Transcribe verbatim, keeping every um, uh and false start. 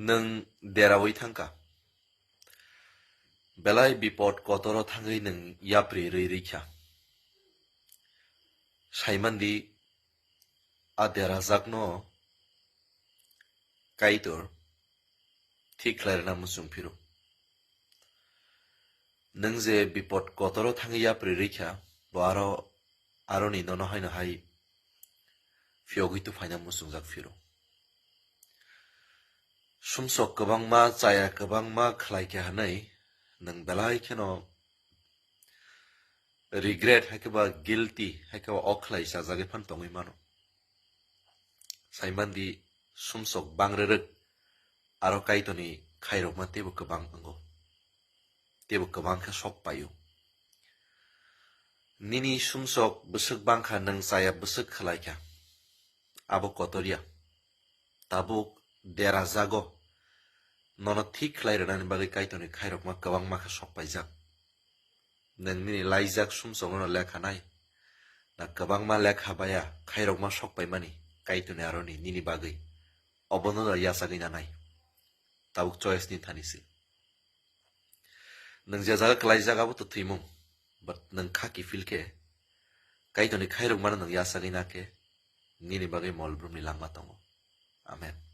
Nwng deraui thangkha. Belai bipot kotoro thangwi nwng yapri rwi rikha. Saimandi a derajakno Kaitor thik khlairwna muchung phiro. Nwng je bipot kotoro thangwi yapri rikha, bo aro, aroni nono haino hai phiyogwi tuphaina muchungjak phiro. Sumsok kwbangma, chaya kwbangma khlaikha hwnwi nwng belai kheno regret hai khe ba guilty hai khe ba o khlai chajagwi phan tongwi mano. Saimandi sumsok bang rwrwk aro Kaitorni khairokma teibo kwbang wngo. Teibo kwbang khe sok paio. Nini sumsok bwswk bangkha, nwng chaya bwswk khlaikha. Abo kotor ya. Tabuk derajago. Nono thik khlai rwnani bagwi Kaitorni khairokma kwbangma khe sok paijak. Nwng nini laijak sumsokno lekha nai. Na kwbangma lekha baya khairokma sok paimani Kaitorni aroni nini bagwi. Obono da yachagwi nanai. Tabuk choice ni thani se. Nwng je jaga kwlaijak abo to thwimung. But nwng kha kiphil khe Kaitorni khairokmano nwng yachagwi na khe nini bagwi mol brumni langma tongo. Amen.